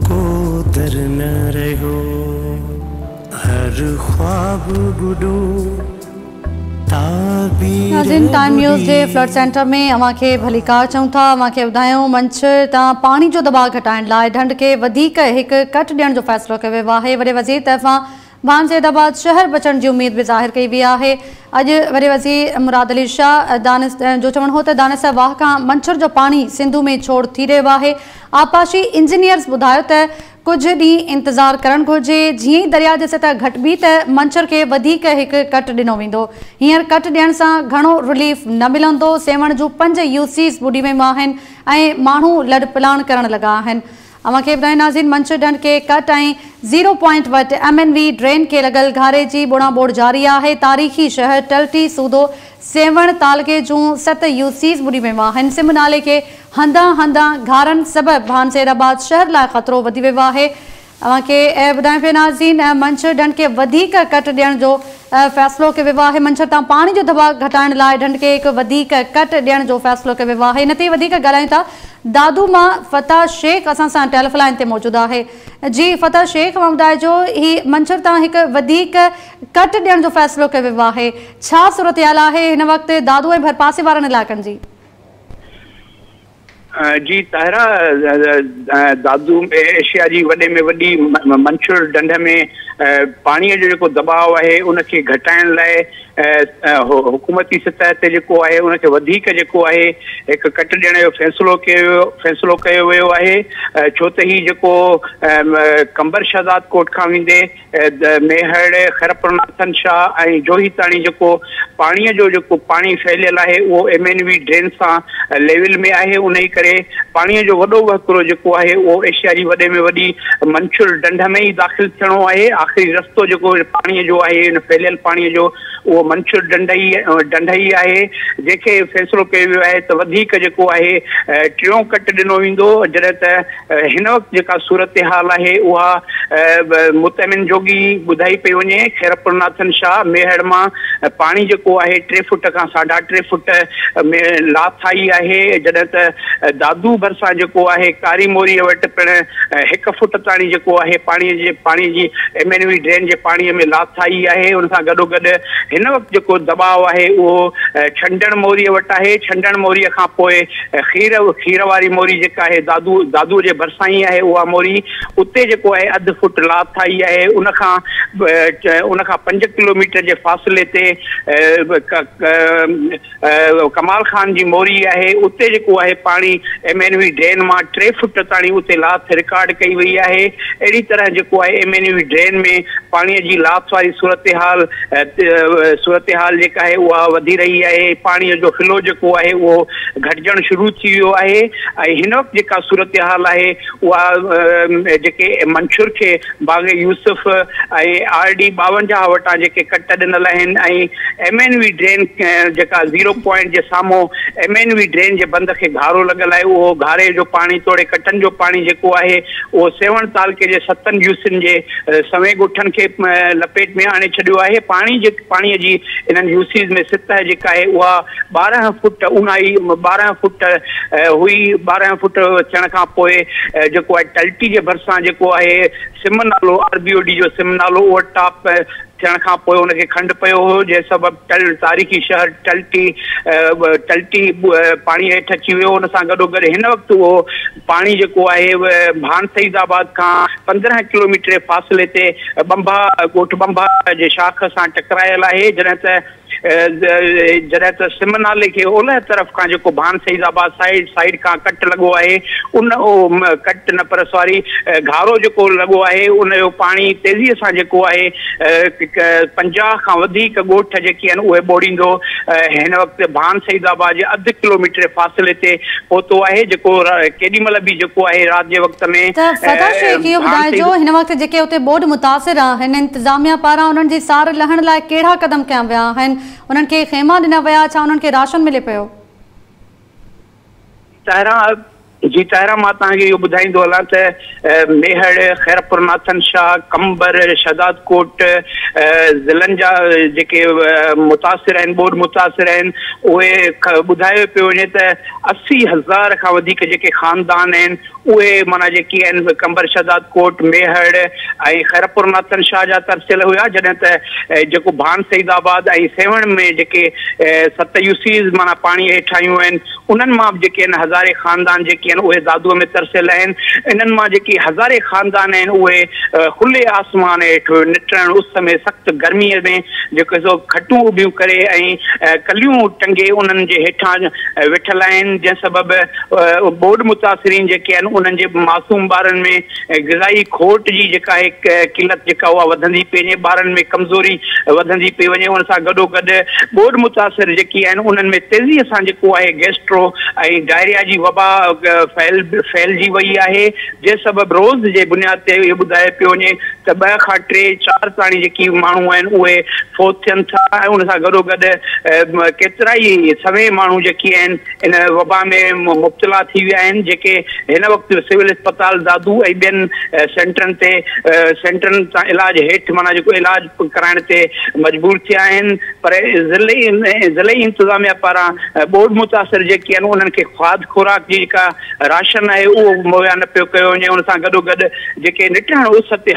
ڪو در نه رهيو، هر خواب ٻڏو. ناظرين ٽائيم نيوز جي فلڊ سينٽر ۾ اوهان کي ڀليڪار چئون ٿا. اوهان کي ٻڌايون منڇر تان پاڻي جو دٻاء گهٽائڻ لاء ڍنڍ کي وڌيڪ هڪ ڪٽ ڏيڻ جو فيصلو ڪيو ويو آهي. وڏي وزير طرفان ڀان سيد آباد شهر بچڻ جي اميد به ظاهر ڪئي وئي آهي. اڄ وڏي وزير مراد علي شاهه دانس جو چوڻ هو ته دانسه واهه کان منڇر جو پاڻي سنڌو ۾ ڇوڙ ٿي رهيو آهي. آبپاشي انجنيئرز ٻڌايو ته ڪجهه ڏينهن انتظار ڪرڻ گهرجي، جيئن ئي درياء جي سطح گهٽبي ته منڇر کي وڌيڪ هڪ ڪٽ ڏنو ويندو. هينئر ڪٽ ڏيڻ سان گهڻو رليف نه ملندو. سيوهڻ جون 5 يو سيز ٻڏي ويون آهن ۽ ماڻهو لڏپلاڻ ڪرڻ لڳا آهن. اوهان کي ٻڌايون ناظرين منڇر ڍنڍ کي ڪٽ ۽ زيرو پوائنٽ وٽ ايم اين وي ڊرين کي لڳل گهاري جي ٻوڙان ٻوڙ جاري آهي. تاريخي شهر ٽلٽي سوڌو سيوهڻ تعلقي جون 7 يو سيز ٻڏي ويون آهن. سم نالي کي هنڌان هنڌان گهارن سبب ڀان سيد آباد شهر لاء خطرو وڌي ويو آهي. اوهان کي ٻڌايون پيا ناظرين منڇر ڍنڍ کي وڌيڪ ڪٽ ڏيڻ جو فيصلو ڪيو ويو آهي. منڇر تان پاڻي جو دٻاء گهٽائڻ لاء ڍنڍ کي هڪ وڌيڪ ڪٽ ڏيڻ جو فيصلو ڪيو ويو آهي. ان تي وڌيڪ ڳالهايون ٿا دادو مان فتح شيخ اسان سان ٽيليفون لائين تي موجود آهي. جي فتح شيخ اوهان ٻڌائجو هي منڇر تان هڪ وڌيڪ ڪٽ ڏيڻ جو فيصلو ڪيو ويو آهي، ڇا صورتحال آهي هن وقت دادو ۽ ڀرپاسي وارن علائقن جي؟ جي طاهره، دادو ۾ ايشيا جي وڏي ۾ وڏي منڇر ڍنڍ ۾ پاڻي جو جيڪو دٻاء آهي ان کي گهٽائڻ لاء حڪومتي سطح تي جيڪو آهي ان کي وڌيڪ جيڪو آهي هڪ ڪٽ ڏيڻ جو فيصلو ڪيو ويو آهي، ڇو ته هي جيڪو قمبر شهداد ڪوٽ کان ويندي ميهڙ، خيرپورناٿن شاهه ۽ جوهي تاڻي جيڪو پاڻي جو جيڪو پاڻي ڦهليل آهي اهو ايم اين وي ڊرين سان ليول ۾ آهي، انهي ڪري پاڻي جو وڏو وهڪرو جيڪو آهي اهو ايشيا جي وڏي ۾ وڏي منڇر ڍنڍ ۾ ئي داخل ٿيڻو آهي. آخري رستو جيڪو پاڻي جو آهي ان ڦهليل پاڻي جو اهو منڇر ڍنڍ ئي آهي، جنهن کي فيصلو ڪيو ويو آهي ته وڌيڪ جيڪو آهي ٽيون ڪٽ ڏنو ويندو، جڏهن ته هن وقت جيڪا صورتحال آهي اها مطمئن جوڳي ٻڌائي پئي وڃي. خيرپورناٿن شاهه ميهڙ مان پاڻي جيڪو آهي 3 فوٽ کان 3.5 فوٽ ۾ لاٿ آئي آهي، جڏهن ته دادو ڀرسان جيڪو آهي ڪاري موريء وٽ پڻ 1 فوٽ تاڻي جيڪو آهي پاڻي جي ايم اين وي ڊرين جي پاڻي ۾ لاٿ آئي آهي. ان سان گڏوگڏ هن وقت جيڪو دٻاء آهي اهو ڇنڊڻ موريء وٽ آهي. ڇنڊڻ موريء کان پوء کير واري موري جيڪا آهي دادو جي ڀرسان ئي آهي اها موري، اتي جيڪو آهي اڌ فوٽ لاٿ آئي آهي. ان کان 5 ڪلوميٽر جي فاصلي تي ڪمال خان جي موري آهي، اتي جيڪو آهي پاڻي ايم اين وي ڊرين مان 3 فوٽ تاڻي اتي لاٿ رڪارڊ ڪئي وئي آهي. اهڙي طرح جيڪو آهي ايم اين وي ڊرين ۾ پاڻي جي لاٿ واري صورتحال جيڪا آهي اها وڌي رهي آهي. پاڻي جو فلو جيڪو آهي اهو گهٽجڻ شروع ٿي ويو آهي ۽ هن وقت جيڪا صورتحال آهي اها جيڪي منڇر کي باغ يوسف ۽ آر ڊي 52 وٽان جيڪي ڪٽ ڏنل آهن ۽ ايم اين وي ڊرين جيڪا زيرو پوائنٽ جي سامهون ايم اين وي ڊرين جي بند کي گهارو لڳل آهي اهو گهاري جو پاڻي توڙي ڪٽن جو پاڻي جيڪو آهي اهو سيوهڻ تعلقي جي 7 يوسين جي سوين ڳوٺن کي لپيٽ ۾ آڻي ڇڏيو آهي. پاڻي جي انهن يوسيز ۾ سطح جيڪا آهي اها 12 فوٽ اونهائي 12 فوٽ هئي. 12 فوٽ ٿيڻ کان پوء جيڪو آهي ٽلٽي جي ڀرسان جيڪو آهي سم نالو آر بي او ڊي جو سم نالو اوور ٽاپ ٿيڻ کان پوء ان کي کنڊ پيو هو، جنهن سبب تاريخي شهر ٽلٽي پاڻي هيٺ اچي ويو. ان سان گڏوگڏ هن وقت اهو پاڻي جيڪو آهي ڀان سعيد آباد کان 15 ڪلوميٽر جي فاصلي تي ڳوٺ ٻنڀا جي شاخ سان ٽڪرايل آهي، جڏهن ته سم نالي کي اولهه طرف کان جيڪو ڀان سعيد آباد سائيڊ کان ڪٽ لڳو آهي ان ڪٽ نه پر سواري گهارو جيڪو لڳو آهي ان جو پاڻي تيزي سان جيڪو آهي 50 کان وڌيڪ ڳوٺ جيڪي آهن اهي ٻوڙيندو هن وقت ڀان سعيد آباد جي اڌ ڪلوميٽر فاصلي تي پهتو آهي، جيڪو ڪيڏي مهل به جيڪو آهي رات جي وقت ۾. ته فتح شيخ اهو ٻڌائجو هن وقت جيڪي اتي ٻوڏ متاثر آهن انتظاميا پاران انهن جي سار لهڻ لاء ڪهڙا قدم کنيا ويا آهن، انهن کي خيما ڏنا ويا، ڇا انهن کي راشن ملي پيو؟ طاهره جي طاهره، مان توهان کي اهو ٻڌائيندو هلان ته ميهڙ، خيرپور ناٿن شاهه، قمبر، شهدادڪوٽ ضلعن جا جيڪي متاثر آهن، ٻوڏ متاثر آهن، اهي ٻڌايو پيو وڃي ته 80,000 کان وڌيڪ جيڪي خاندان آهن اهي معنيٰ جيڪي آهن قمبر، شهدادڪوٽ، ميهڙ ۽ خيرپور ناٿن شاهه جا ترسيل هيا، جڏهن ته جيڪو ڀان سعيد آباد ۽ سيوهڻ ۾ جيڪي 7 يوسيز معنيٰ پاڻي هيٺ آيون آهن، انهن مان به جيڪي آهن هزارين خاندان جيڪي آهن اهي دادوء ۾ ترسيل آهن. انهن مان جيڪي هزارين خاندان آهن اهي کلي آسمان هيٺ نٽهڻ اس ۾ سخت گرميء ۾ جيڪو سو کٽون اڀيون ڪري ۽ ڪليون ٽنگي انهن جي هيٺان ويٺل آهن، جنهن سبب ٻوڏ متاثرين جيڪي آهن انهن جي معصوم ٻارن ۾ غذائي کوٽ جي جيڪا آهي قلت جيڪا اها وڌندي پئي وڃي، ٻارن ۾ ڪمزوري وڌندي پئي وڃي، ان سان گڏوگڏ ٻوڏ متاثر جيڪي آهن انهن ۾ تيزي سان جيڪو آهي گيسٽرو ۽ ڊائريا جي وبا ڦهلجي وئي آهي، جنهن سبب روز جي بنياد تي اهو ٻڌايو پيو وڃي ته 2 کان 3 4 تاڻي جيڪي ماڻهو آهن اهي فوت ٿين ٿا ۽ ان سان گڏوگڏ ڪيترائي سوين ماڻهو جيڪي آهن ان وبا ۾ مبتلا ٿي ويا آهن، جيڪي هن وقت سول اسپتال دادو ۽ ٻين سينٽرن تي سينٽرن تان علاج هيٺ معنيٰ جيڪو علاج ڪرائڻ تي مجبور ٿيا آهن، پر ضلعي انتظاميا پاران ٻوڏ متاثر جيڪي آهن انهن کي کاڌ خوراڪ جي جيڪا راشن آهي اهو مهيا نه پيو ڪيو وڃي، ان سان گڏوگڏ جيڪي نٽهڻ اس تي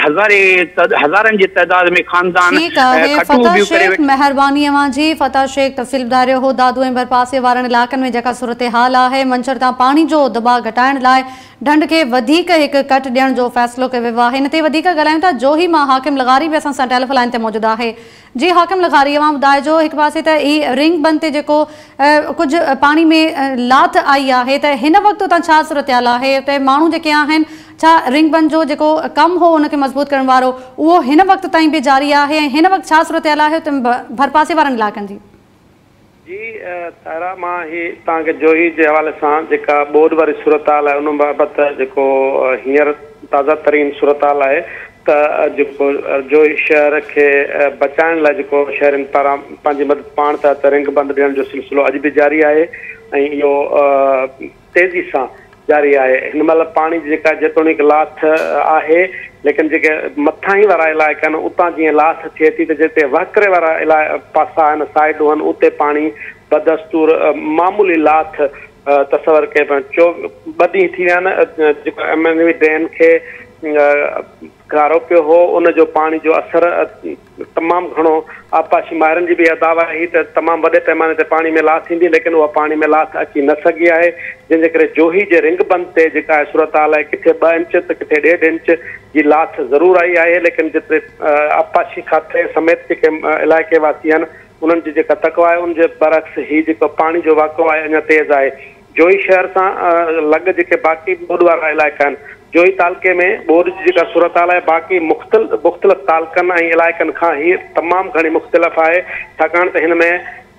هزارن جي تعداد ۾ خاندان ٺيڪ آهي کٽون فتح اڀيون ڪري شيخ مهرباني اوهان جي. فتح شيخ تفصيل ٻڌائي رهيو هو دادو ۽ ڀرپاسي وارن علائقن ۾ جيڪا صورتحال آهي منڇر تان پاڻي جو دٻاء گهٽائڻ لاء ڍنڍ کي وڌيڪ هڪ ڪٽ ڏيڻ جو فيصلو ڪيو ويو آهي ان تي وڌيڪ ڳالهايون ٿا جوهي مان حاڪم لغاري به اسان سان ٽيليفون لائين تي موجود آهي جي حاڪم لغاري اوهان ٻڌائجو هڪ پاسي ته هي رنگ بند تي جيڪو ڪجهه پاڻي ۾ لاٿ آئي آهي ته هن وقت اتان ڇا صورتحال آهي اتي ماڻهو جيڪي آهن ڇا رنگ بند جو جيڪو ڪم هو ان کي مضبوط ڪرڻ وارو اهو هن وقت تائين به جاري آهي ۽ هن وقت ڇا صورتحال آهي اتي ڀرپاسي وارن علائقن جي؟ جي طاهره مان هي توهان کي جوهي جي حوالي سان جيڪا ٻوڏ واري صورتحال آهي ان بابت جيڪو هينئر تازه ترين صورتحال آهي ته جيڪو جوهي شهر کي بچائڻ لاء جيڪو شهرين پاران پنهنجي مدد پاڻ تحت رنگ بند ڏيڻ جو سلسلو اڄ به جاري آهي ۽ اهو تيزي سان جاري آهي. هن مهل پاڻي جي جيڪا جيتوڻيڪ لاٿ آهي ليڪن جيڪي مٿاهين وارا علائقا آهن اتان جيئن لاٿ ٿئي ٿي ته جتي وهڪري وارا پاسا آهن سائيڊون آهن اتي پاڻي بدستور معمولي لاٿ تصور ڪئي پيو 2 ڏينهن ٿي ويا آهن جيڪو ايم اين وي ڊيم کي گهارو پيو هو ان جو پاڻي جو اثر تمام گهڻو آبپاشي ماهرن جي به اها دعويٰ هئي ته تمام وڏي پئماني تي پاڻي ۾ لاٿ ايندي ليڪن اها پاڻي ۾ لاٿ اچي نه سگهي آهي جنهن جي ڪري جوهي جي رنگ بند تي جيڪا آهي صورتحال آهي ڪٿي 2 انچ ته ڪٿي 1.5 انچ جي لاٿ ضرور آئي آهي ليڪن جيتري آبپاشي کاتي سميت جيڪي علائقي واسي آهن انهن جي جيڪا تڪ آهي ان جي برعڪس هي جيڪو پاڻي جو واقعو آهي اڃا تيز آهي. جوهي شهر سان لڳ جيڪي باقي ٻوڏ وارا علائقا آهن، جوهي تعلقي ۾ ٻوڏ جي جيڪا صورتحال آهي باقي مختلف تعلقن ۽ علائقن کان هي تمام گهڻي مختلف آهي ڇاڪاڻ ته هن ۾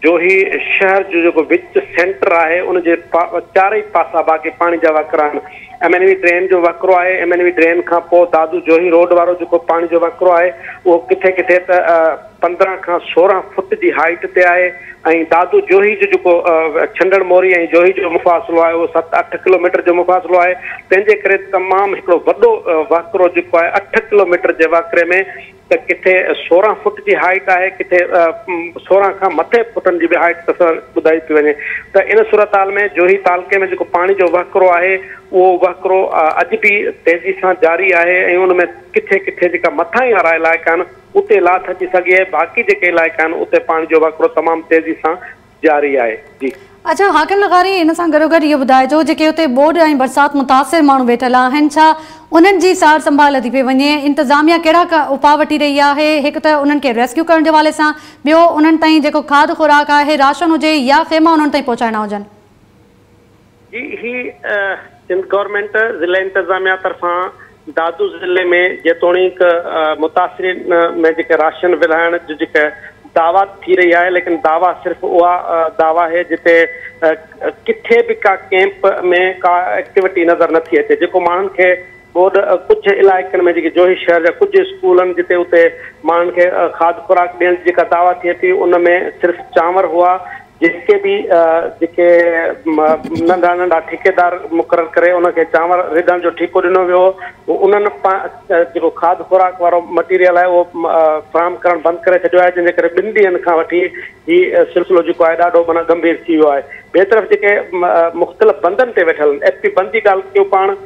جوهي شهر جو جيڪو وچ سينٽر آهي ان جي چارئي پاسا باقي پاڻي جا وهڪرا آهن. ايم اين وي ڊرين جو وهڪرو آهي، ايم اين وي ڊرين کان پوء دادو جوهي روڊ وارو جيڪو پاڻي جو وهڪرو آهي اهو ڪٿي ڪٿي ته 15 کان 16 فٽ جي هائيٽ تي آهي ۽ دادو جوهي جو جيڪو ڇنڊڻ موري ۽ جوهي جو مفاصلو آهي اهو 7 8 ڪلوميٽر جو مفاصلو آهي تنهن جي ڪري تمام هڪڙو وڏو وهڪرو جيڪو آهي 8 ڪلوميٽر جي وهڪري ۾ ته ڪٿي 16 فٽ جي هائيٽ آهي ڪٿي 16 کان مٿي فٽن جي به هائيٽ تصور ٻڌائي پئي وڃي ته ان صورتحال ۾ جوهي تعلقي ۾ جيڪو پاڻي جو وهڪرو آهي اهو وهڪرو اڄ به تيزي سان جاري آهي ۽ ان ۾ ڪٿي ڪٿي جيڪا مٿاهين وارا علائقا آهن اتي لاٿ اچي سگهي آهي باقي جيڪي علائقا آهن اتي پاڻي جو وهڪرو تمام تيزي سان جاري آهي. جي. اڇا حاڪم لغاري ان سان گڏوگڏ اهو ٻڌائجو جيڪي اتي ٻوڏ ۽ برسات متاثر ماڻهو ويٺل آهن ڇا انهن جي سار سنڀال لڌي پئي وڃي انتظاميا ڪهڙا اپاء وٺي رهي آهي هڪ ته انهن کي ريسڪيو ڪرڻ جي حوالي سان ٻيو انهن تائين جيڪو کاڌ خوراڪ آهي راشن هجي يا خيما انهن تائين پهچائڻا هجن. جي هي سنڌ گورنمينٽ ضلعي انتظاميا طرفان دادو ضلعي ۾ جيتوڻيڪ متاثرين ۾ جيڪي راشن ورهائڻ جي جيڪا دعويٰ ٿي رهي آهي ليڪن دعويٰ صرف اها دعويٰ آهي جتي ڪٿي به ڪا ڪيمپ ۾ ڪا ايڪٽيوٽي نظر نٿي اچي جيڪو ماڻهن کي ٻوڏ ڪجهه علائقن ۾ جيڪي جوهي شهر جا ڪجهه اسڪول آهن جتي اتي ماڻهن کي کاڌ خوراڪ ڏيڻ جي جيڪا دعويٰ ٿئي ٿي ان ۾ صرف چانور هئا جيڪي به جيڪي ننڍا ننڍا ٺيڪيدار مقرر ڪري ان کي چانور رڌڻ جو ٺيڪو ڏنو ويو هو، انهن جيڪو کاڌ خوراڪ وارو مٽيريل آهي اهو فراهم ڪرڻ بند ڪري ڇڏيو آهي، جنهن جي ڪري 2 ڏينهن کان وٺي هي سلسلو جيڪو آهي ڏاڍو معنيٰ ڳنڀير ٿي ويو آهي. ٻئي طرف جيڪي مختلف بندن تي ويٺل ايف پي بند جي ڳالهه ڪيون پاڻ،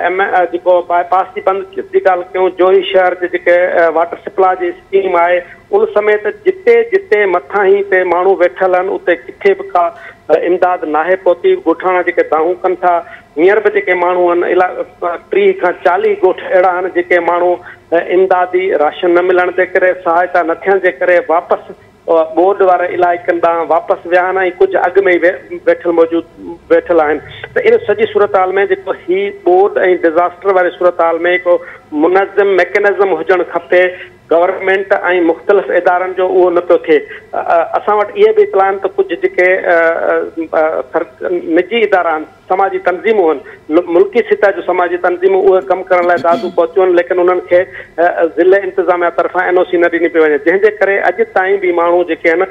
ايم جيڪو باءِ پاس جي بند جي ڳالهه ڪيون، جوهي شهر جي جيڪي واٽر سپلاء جي اسڪيم آهي ان سميت جتي جتي مٿاهين تي ماڻهو ويٺل آهن اتي ڪٿي به ڪا امداد ناهي پهتي. ڳوٺاڻا جيڪي دانهون ڪن ٿا، هينئر به جيڪي ماڻهو آهن 30 کان 40 ڳوٺ اهڙا آهن جيڪي ماڻهو امدادي راشن نه ملڻ جي ڪري، سهائتا نه ٿيڻ جي ڪري واپس ٻوڏ واري علائقن ڏانهن واپس ويا آهن ۽ ڪجهه اڳ ۾ ئي ويٺل موجود ويٺل آهن. ته ان سڄي صورتحال ۾ جيڪو هي ٻوڏ ۽ ڊزاسٽر واري صورتحال ۾ هڪ منظم ميڪنزم هجڻ کپي گورنمينٽ ۽ مختلف ادارن جو، اهو نه پيو ٿئي. اسان وٽ اهي به اطلاع آهن ته ڪجهه جيڪي نجي ادارا آهن، سماجي تنظيمون آهن، ملڪي سطح جون سماجي تنظيمون اهي ڪم ڪرڻ لاء دادو پهتيون آهن، ليڪن انهن کي ضلعي انتظاميا طرفان اين او سي نه ڏني پئي وڃي، جنهن جي ڪري اڄ تائين به ماڻهو جيڪي آهن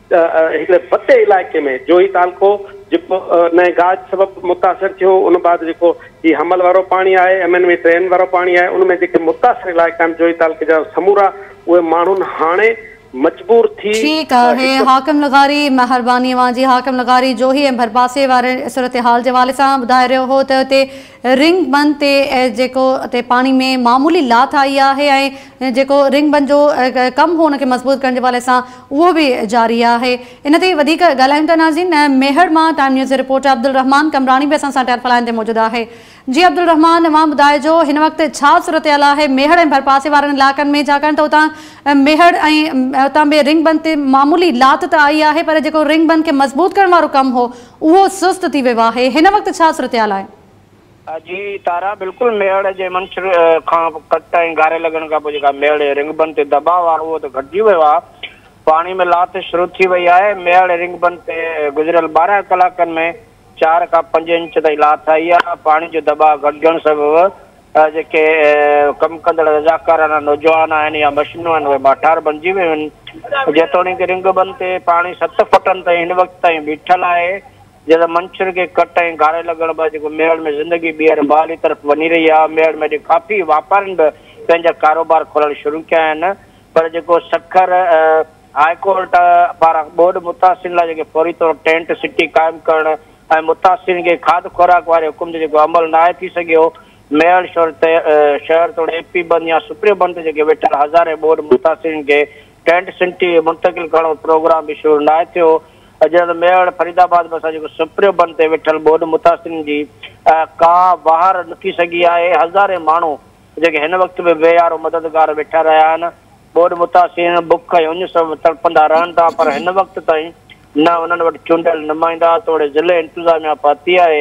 هڪڙي وڏي علائقي ۾ جوهي تعلقو جيڪو نئين گاج سبب متاثر ٿيو، ان بعد جيڪو هي حمل وارو پاڻي آهي، ايم اين وي ٽرين وارو پاڻي آهي، ان ۾ جيڪي متاثر علائقا آهن جوهي تعلقي جا سمورا، اهي ماڻهن هاڻي مجبور ٿي. ٺيڪ آهي حاڪم لغاري، مهرباني اوهان جي. حاڪم لغاري جوهي ۽ ڀرپاسي واري صورتحال جي حوالي سان ٻڌائي رهيو هو ته اتي رنگ بند تي جيڪو اتي پاڻي ۾ معمولي لاٿ آئي آهي ۽ جيڪو رنگ بند جو ڪم هو ان کي مضبوط ڪرڻ جي حوالي سان اهو به جاري آهي. ان تي وڌيڪ ڳالهايون ٿا ناظرين ميهڙ مان ٽائيم نيوز جي رپورٽر عبدالرحمان قمبراڻي به اسان سان ٽيليفون لائين تي موجود آهي. جي عبدالرحمان، اوهان ٻڌائجو هن وقت ڇا صورتحال آهي ميهڙ ۽ ڀرپاسي وارن علائقن ۾، ڇاڪاڻ ته اتان ميهڙ ۽ اتان به رنگ بند تي معمولي لاٿ ته آئي آهي پر جيڪو رنگ بند کي مضبوط ڪرڻ وارو ڪم هو اهو سست ٿي ويو آهي، هن وقت ڇا صورتحال آهي؟ جي تارا، بلڪل ميهڙ جي منڇر کان ڪٽ ۽ گاري لڳڻ کان پوء جيڪا ميهڙ جي رنگ بند تي دٻاء آهي اهو ته گهٽجي ويو آهي، پاڻي ۾ لاٿ شروع ٿي وئي آهي، ميهڙ رنگ بند تي گذريل 12 ڪلاڪن ۾ 4 کان 5 انچ تائين لاٿ آئي آهي، پاڻي جو دٻاء گهٽجڻ سبب جيڪي ڪم ڪندڙ رضاڪاراڻا نوجوان آهن يا مشينون آهن اهي ماٺار بڻجي ويون آهن، جيتوڻيڪ رنگ بند تي پاڻي 7 فٽن تائين هن وقت تائين بيٺل آهي، جڏهن منڇر کي ڪٽ ۽ گاري لڳڻ بعد جيڪو ميهڙ ۾ زندگي ٻيهر بحالي طرف وڃي رهي آهي، ميهڙ ۾ اڄ ڪافي واپارين به پنهنجا ڪاروبار کولڻ شروع ڪيا آهن پر جيڪو سکر هاء ڪورٽ پاران ٻوڏ متاثرين لاء جيڪي فوري طور ٽينٽ سٽي قائم ڪرڻ ۽ متاثرين کي کاڌ خوراڪ واري حڪم تي جيڪو عمل ناهي ٿي سگهيو، ميهڙ شهر توڙي اي پي بند يا سپريو بند تي جيڪي ويٺل هزارين ٻوڏ متاثرين کي ٽينٽ سٽي منتقل ڪرڻ جو پروگرام به شروع ناهي ٿيو، جڏهن ته ميهڙ فريد آباد ڀرسان جيڪو سپريو بند تي ويٺل ٻوڏ متاثرين جي ڪا واهر نه ٿي سگهي آهي، هزارين ماڻهو جيڪي هن وقت به بي يارو مددگار ويٺا رهيا آهن، ٻوڏ متاثرين بک ۽ اڃ سبب تڙپندا رهن ٿا پر هن وقت تائين نه انهن وٽ چونڊيل نمائندا توڙي ضلعي انتظاميا پهتي آهي،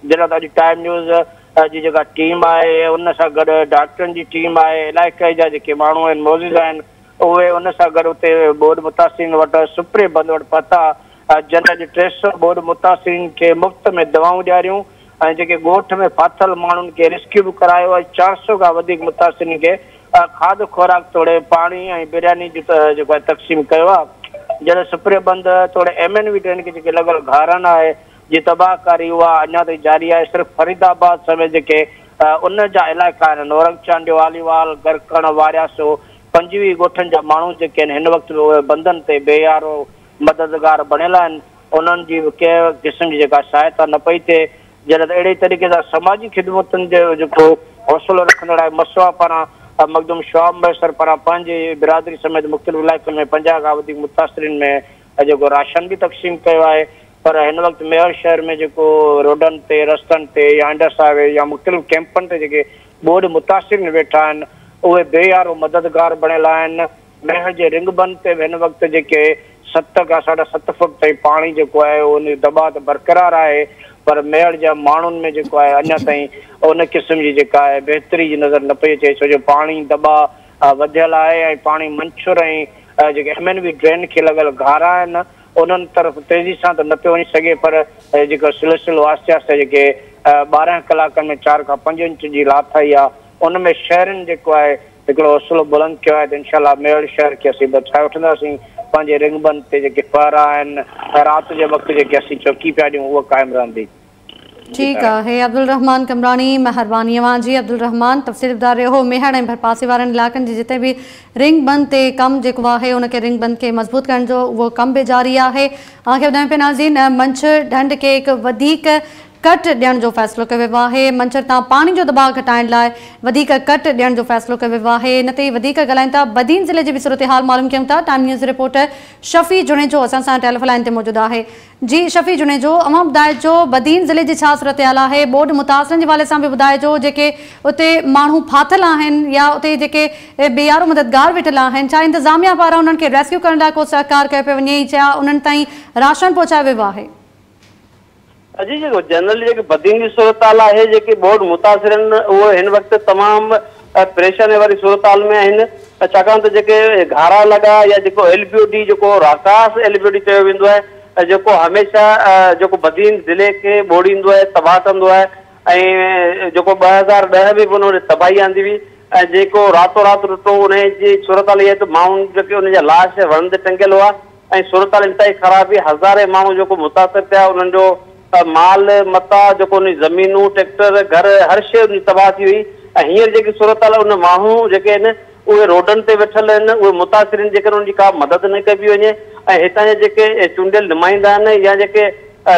جڏهن ته اڄ ٽائيم نيوز جي جيڪا ٽيم آهي ان سان گڏ ڊاڪٽرن جي ٽيم آهي، علائقي جا جيڪي ماڻهو آهن معزز آهن اهي ان سان گڏ اتي ٻوڏ متاثرين وٽ سپري بند وٽ پهتا، جن اڄ 300 ٻوڏ متاثرين کي مفت ۾ دوائون ڏياريون ۽ جيڪي ڳوٺ ۾ ڦاٿل ماڻهن کي ريسڪيو به ڪرايو ۽ 400 کان وڌيڪ متاثرين کي کاڌ خوراڪ توڙي پاڻي ۽ برياني جو جيڪو آهي تقسيم ڪيو آهي. جڏهن سپري بند توڙي ايم اين وي ڊرين کي جيڪي لڳل گهارن آهي جي تباهه ڪاري اها اڃا تائين جاري آهي. صرف فريد آباد سميت جيڪي ان جا علائقا آهن نورنگ چانڊيو، آليوال، گرڪڻ، وارياسو 25 ڳوٺن جا ماڻهو جيڪي آهن هن وقت به اهي بندن تي بي يارو مددگار بڻيل آهن انهن جي به ڪنهن قسم جي جيڪا سهائتا نه پئي ٿئي، جڏهن ته اهڙي طريقي سان سماجي خدمتن جو جيڪو حوصلو رکندڙ آهي مسوا پاران مخدوم شهاب مهيسر پاران پنهنجي برادري سميت مختلف علائقن ۾ 50 کان وڌيڪ متاثرين ۾ جيڪو راشن به تقسيم ڪيو آهي پر هن وقت ميهڙ شهر ۾ جيڪو روڊن تي رستن تي يا انڊس هاء وي يا مختلف ڪيمپن تي جيڪي ٻوڏ متاثرين ويٺا آهن اهي بي يارو مددگار بڻيل آهن. ميهڙ جي رنگ بند تي به هن وقت جيڪي 7 کان 7.5 فوٽ تائين پاڻي جيڪو آهي ان جو دٻاء ته برقرار آهي پر ميهڙ جا ماڻهن ۾ جيڪو آهي اڃا تائين ان قسم جي جيڪا آهي بهتري جي نظر نه پئي اچي ڇو جو پاڻي دٻاء وڌيل آهي ۽ پاڻي منڇر ۽ جيڪي ايم اين وي ڊرين کي لڳل گهارا آهن انهن طرف تيزي سان ته نه پيو وڃي سگهي پر جيڪو سلسلو آهستي آهستي جيڪي 12 ڪلاڪن ۾ 4 کان 5 انچ جي لاٿ آئي آهي ان ۾ شهرين جيڪو آهي هڪڙو حوصلو بلند ڪيو آهي ته انشاء الله ميهڙ شهر کي اسين بچائي وٺنداسين पंहिंजे रिंग बंद ते जेके पहरा आहिनि, राति जे वक़्तु जेके असीं चौकी पिया ॾियूं उहा क़ाइमु रहंदी। ठीकु आहे अब्दुल रहमान कमरानी, महिरबानी अव्हां जी। अब्दुल रहमान तफ़सील ॿुधाए रहियो हो मेहड़ ऐं भरपासे वारनि इलाइक़नि जी जिते बि रिंग बंद ते कमु जेको आहे उनखे रिंग बंद खे मज़बूत करण जो उहो कमु बि जारी आहे। अव्हांखे ॿुधायूं पिया नाज़रीन, मंछर ढंढ खे हिकु वधीक कट ॾियण जो फ़ैसिलो कयो वियो आहे। मंछर तां पाणी जो दबाव घटाइण लाइ वधीक कट ॾियण जो फ़ैसिलो कयो वियो आहे। इन ते वधीक ॻाल्हायूं था, बदीन ज़िले जी बि सूरत हाल मालूम कयूं था। Time news reporter Shafi Junejo असां सां टेलीफोन लाइन ते मौजूदु आहे। जी शफ़ी जुनेजो, अव्हां ॿुधाइजो बदीन ज़िले जी छा सूरत हाल आहे, ॿोॾ मुतासिरनि जे हवाले सां बि ॿुधाइजो, जेके उते माण्हू फाथिल आहिनि या उते जेके बेयारो मददगार वेठल आहिनि, छा इंतिज़ामिया पारां उन्हनि खे रेस्क्यू करण लाइ को सहकार कयो पियो वञे, छा उन्हनि ताईं राशन पहुचायो वियो आहे? जी जेको जनरली जेके बदीन जी सूरत हाल आहे, जेके ॿोॾ मुतासिर आहिनि उहे हिन वक़्तु तमामु परेशानी वारी सूरत हाल में आहिनि, छाकाणि त जेके घारा लॻा या जेको एल बी ओ डी, जेको राकास एल बी ओ डी चयो वेंदो आहे, जेको हमेशह जेको बदीन ज़िले खे ॿोड़ींदो आहे, तबाह कंदो आहे, ऐं जेको 2010 में बि उन तबाही आंदी हुई ऐं जेको रातो राति टुटो, उन जी सूरत हाल इहा त माण्हू जेके उन जा लाश वणनि ते टंगियल हुआ ऐं सूरत हाल इंतिहाई ख़राबु हुई। हज़ारे माण्हू जेको मुतासिर थिया, उन्हनि जो माल मता जेको उन ज़मीनूं, ट्रैक्टर, घर, हर शइ उन तबाह थी हुई। ऐं हींअर जेकी सूरत हाल उन माण्हू जेके आहिनि उहे रोडनि ते वेठल आहिनि, उहे मुतासिर आहिनि, जेकर उनजी का मदद न कई पई वञे। ऐं हितां जा जेके चूंडियल नुमाइंदा आहिनि या जेके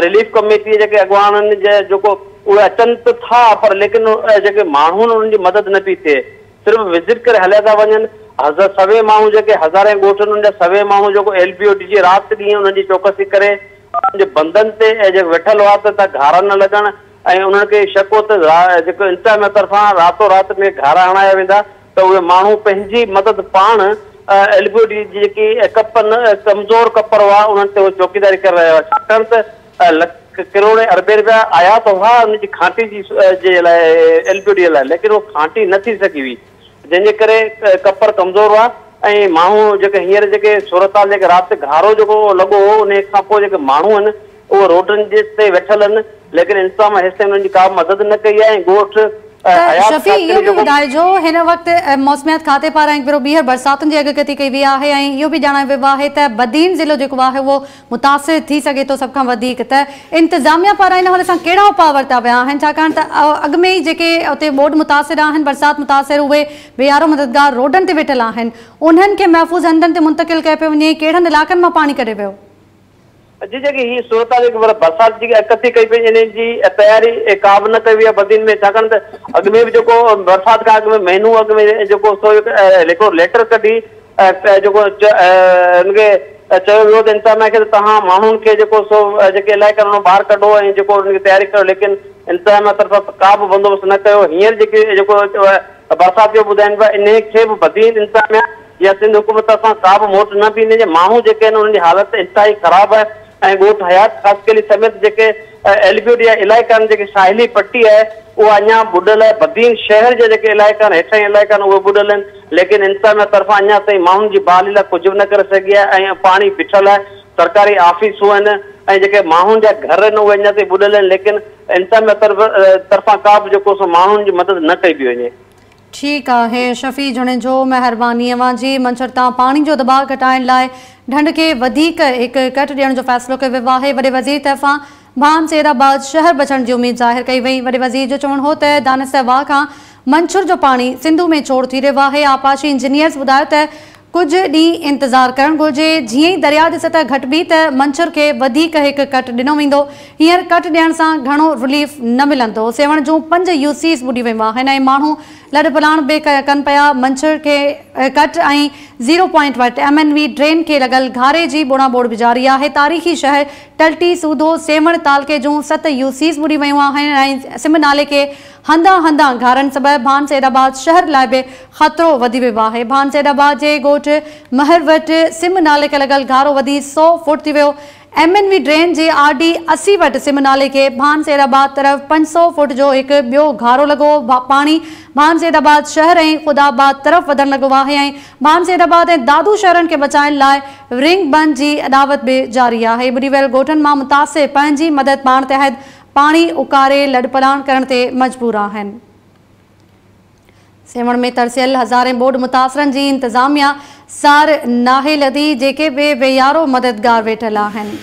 रिलीफ कमेटी जे जेके अॻवान आहिनि, जेको उहे अचनि त था, पर लेकिन जेके माण्हू आहिनि उन्हनि जी मदद न पई थिए, सिर्फ़ु विज़िट करे हलिया था वञनि। हज़ार सवे माण्हू जेके हज़ारे ॻोठ आहिनि उनजा सवे माण्हू जेको एल बी ओ डी जी राति ॾींहुं उन्हनि जी चौकसी करे बंदनि ते जेको वेठल हुआ त घारा न लॻनि, ऐं उन्हनि खे शक हो त जेको इंतिज़ामिया तरफ़ां रातो राति में घारा हणाया वेंदा त उहे माण्हू पंहिंजी मदद पाण एल बी ओ डी जी जेकी कपन कमज़ोर कपर हुआ उन्हनि ते उहे चौकीदारी करे रहिया हुआ। छाकाणि त करोड़ अरबे रुपया आया त हुआ उनजी खांटी जी लाइ एल बी ओ डी लाइ, लेकिन उहो खांटी न थी सघी हुई, जंहिंजे करे कपर कमज़ोर हुआ। ऐं माण्हू जेके हींअर जेके सूरत हाल जेके राति घारो जेको लॻो हो उन खां पोइ जेके माण्हू आहिनि उहे रोडनि जे ते वेठल आहिनि, लेकिन इंतिज़ाम हेसि ताईं उन्हनि जी का मदद न कई आहे। ऐं ॻोठ शफ़ी इहो बि ॿुधाइजो, हिन वक़्तु मौसमियात खाते पारां हिकु भेरो ॿीहर बरसातुनि जी अॻकथी कई वई आहे ऐं इहो बि ॼाणायो वियो आहे त बदीन ज़िलो जेको आहे उहो मुतासिर थी सघे थो सभ खां वधीक, त इंतिज़ामिया पारां इन हवाले सां कहिड़ा उपाउ वरिता विया आहिनि? छाकाणि त अॻु में ई जेके उते ॿोॾ मुतासिर आहिनि, बरसात मुतासिर, उहे बेयारो मददगार रोडनि ते वेठल आहिनि, उन्हनि खे महफ़ूज़ हंधनि ते मुंतकिल कयो पियो वञे, कहिड़नि इलाइक़नि मां पाणी कढे वियो? जी जेकी हीअ सूरत हाल बरसाति जी अॻकथी कई पई, इन जी तयारी का बि न कई वई आहे बदीन में, छाकाणि त अॻु में बि जेको बरसाति खां अॻु में महीनो अॻु में जेको सो हिकिड़ो लेटर कढी जेको हुनखे चयो वियो त इंतिज़ामिया खे त तव्हां माण्हुनि खे जेको सो जेके इलाइक़ा आहिनि ॿाहिरि कढो ऐं जेको हुनखे तयारी कयो, लेकिन इंतिज़ामिया तरफ़ां का बि बंदोबस्तु न कयो। हींअर जेके जेको बरसाति जो ॿुधाइनि पिया, इन खे बि बदीन इंतिज़ामिया या सिंध हुकूमत सां का बि मोट न पई ॾिनी। माण्हू जेके आहिनि उन्हनि जी हालत इंतिहाई ख़राबु आहे ऐं ॻोठ हयात ख़ासकेली समेत जेके एल बी ओ डी जा इलाइक़ा आहिनि, जेके साहिली पट्टी आहे उहा अञा ॿुॾल आहे, बदीन शहर जा जेके इलाइक़ा आहिनि, हेठां इलाइक़ा आहिनि उहे ॿुॾल आहिनि, लेकिन इंतिज़ामिया तरफ़ां अञा ताईं माण्हुनि जी बहाली लाइ कुझु बि न करे सघी आहे ऐं पाणी बीठल आहे। सरकारी ऑफिसूं आहिनि ऐं जेके माण्हुनि जा घर आहिनि उहे अञा ताईं ॿुॾल आहिनि, लेकिन इंतिज़ामिया तरफ़ां का बि जेको सो माण्हुनि जी मदद न कई पई वञे। ठीकु आहे शफ़ी जुनेजो, महिरबानी अव्हां जी। मंछर तां पाणी जो दबाव घटाइण लाइ ढंढ खे वधीक हिकु कट ॾियण जो फ़ैसिलो कयो वियो आहे। वॾे वज़ीर तरफ़ां भान सैदाबाद शहर बचण जी उमेद ज़ाहिर कई वई। वॾे वज़ीर जो चवणु हो त दानसर वाह खां मंछर जो पाणी सिंधू में छोड़ थी रहियो आहे। आबपाशी इंजीनियर्स ॿुधायो त कुझु ॾींहुं इंतज़ार करणु घुरिजे, जीअं ई दरिया जी सतह घटिबी त मंछर खे वधीक हिकु कट ॾिनो वेंदो। हींअर कट ॾियण सां घणो रिलीफ न मिलंदो। सेवण जूं 5 यूसीस ॿुॾी वयूं आहिनि ऐं माण्हू लॾपलाण बि कनि पिया। मंछर खे कट ऐं 0 पॉइंट वटि MNV drain खे लॻल घारे जी ॿोड़ाॿोड़ बि जारी आहे। तारीख़ी शहर टलटी सूधो सेवण तालके जूं 7 यूसीस ॿुॾी वयूं आहिनि ऐं सिम नाले खे हंधां हंधां घारनि सबबु भान सैदाबाद शहर लाइ बि ख़तरो वधी वियो आहे। भान सैदाबाद जे ॻोठ महर वटि सिम नाले खे लॻल घारो वधी 100 फुट थी वियो। MNV drain जे RD 80 वटि सिम नाले खे भान सैदाबाद तरफ़ 500 फुट जो हिकु ॿियो घारो लॻो। पाणी भान सैदाबाद शहर ऐं ख़ुदाबाद तरफ़ वधणु लॻो आहे ऐं भान सैदाबाद ऐं दादू शहरनि खे बचाइण लाइ रिंग बंद जी अॾावत बि जारी आहे। ॿुॾी वियल ॻोठनि मां मुतासिर पंहिंजी मदद पाण तहत पाणी उकारे लॾपलाण करण ते मजबूर आहिनि। सेवण में तरसियल हज़ारें बोर्ड मुतासिरनि जी इंतिज़ामिया सार नाहे लधी, जेके बि बेयारो मददगार वेठल आहिनि।